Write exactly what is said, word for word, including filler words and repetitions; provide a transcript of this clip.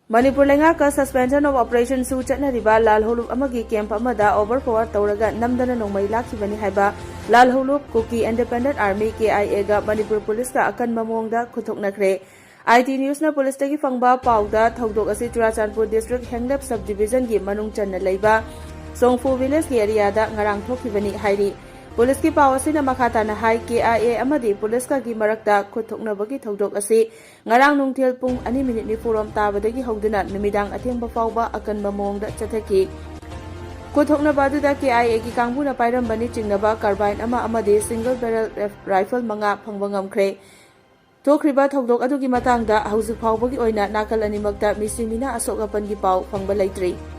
Manipur ꯂꯩꯉꯥꯛꯀ Suspension of Operation ꯁꯨ ꯆꯠꯅꯔꯤꯕ ꯂꯥꯜ ꯍꯧꯂꯨꯞ ꯑꯃꯒꯤ ꯀꯦꯝꯞ ꯑꯃꯗ ꯑꯣꯚꯔ ꯄꯋꯥꯔ ꯇꯧꯔꯒ ꯅꯝꯗꯅ ꯅꯣꯡꯃꯩ ꯂꯥꯛꯈꯤꯕꯅꯤ ꯍꯥꯏꯕ ꯂꯥꯜ ꯍꯧꯂꯨꯞ ꯀꯨꯀꯤ ꯏꯟꯗꯤꯄꯦꯟꯗꯦꯟꯠ ꯑꯥꯔꯃꯤ, ꯀꯦ ꯑꯥꯏ ꯑꯦꯒ ꯃꯅꯤꯄꯨꯔ ꯄꯨꯂꯤꯁꯀ ꯑꯀꯟꯕ ꯃꯑꯣꯡꯗ ꯈꯨꯠꯊꯣꯛꯅꯈ꯭ꯔꯦ꯫ ꯑꯥꯏ ꯇꯤ ꯅ꯭ꯌꯨꯁꯅ ꯄꯨꯂꯤꯁꯇꯒꯤ ꯐꯪꯕ ꯄꯥꯎꯗ ꯊꯧꯗꯣꯛ ꯑꯁꯤ ꯆꯨꯔꯥꯆꯥꯟꯄꯨꯔ ꯗꯤꯁꯇ꯭ꯔꯤꯛ ꯍꯦꯡꯂꯦꯞ ꯁꯕ ꯗꯤꯕꯤꯖꯟꯒꯤ ꯃꯅꯨꯡ ꯆꯟꯅ ꯂꯩꯕ ꯁꯣꯡꯐꯨ ꯚꯤꯂꯦꯖꯀꯤ ꯑꯦꯔꯤꯌꯥꯗ ꯉꯔꯥꯡ ꯊꯣꯛꯈꯤꯕꯅꯤ ꯍꯥꯏꯔꯤ꯫ ꯄꯨꯂꯤꯁꯀꯤ ꯄꯥꯎ ꯑꯁꯤꯅ ꯃꯈꯥ ꯇꯥꯅ ꯍꯥꯏ, ꯀꯦ ꯑꯥꯏ ꯑꯦ ꯑꯃꯗꯤ ꯄꯨꯂꯤꯁꯀꯒꯤ ꯃꯔꯛꯇ ꯈꯨꯠ ꯊꯣꯛꯅꯕꯒꯤ ꯊꯧꯗꯣꯛ ꯑꯁꯤ ꯉꯔꯥꯡ ꯅꯨꯡꯊꯤꯜ ꯄꯨꯡ ꯑꯅꯤ ꯃꯤꯅꯤꯠ ꯅꯤꯐꯨꯔꯣꯝ ꯇꯥꯕꯗꯒꯤ ꯍꯧꯗꯨꯅ ꯅꯨꯃꯤꯗꯥꯡ ꯑꯊꯦꯡꯕ ꯐꯥꯎꯕ ꯑꯀꯟꯕ ꯃꯑꯣꯡꯗ ꯆꯠꯊꯈꯤ꯫ ꯈꯨꯠ ꯊꯣꯛꯅꯕ ꯑꯗꯨꯗ ꯀꯦ ꯑꯥꯏ ꯑꯦꯒꯤ ꯀꯥꯡꯕꯨꯅ ꯄꯥꯏꯔꯝꯕꯅꯤ ꯆꯤꯡꯅꯕ carbine ꯑꯃ ꯑꯃꯗꯤ single barrel rifle ꯃꯉꯥ ꯐꯪꯕ ꯉꯝꯈ꯭ꯔꯦ꯫ ꯊꯣꯛꯈ꯭ꯔꯤꯕ ꯊꯧꯗꯣꯛ ꯑꯗꯨꯒꯤ ꯃꯇꯥꯡꯗ ꯍꯧꯖꯤꯛ ꯐꯥꯎꯕꯒꯤ ꯑꯣꯏꯅ ꯅꯥꯀꯜ ꯑꯅꯤꯃꯛꯇ ꯃꯤꯁꯤ ꯃꯤꯅꯥ ꯑꯁꯣꯛ ꯑꯄꯟꯒꯤ ꯄꯥꯎ ꯐꯪꯕ ꯂꯩꯇ꯭ꯔꯤ꯫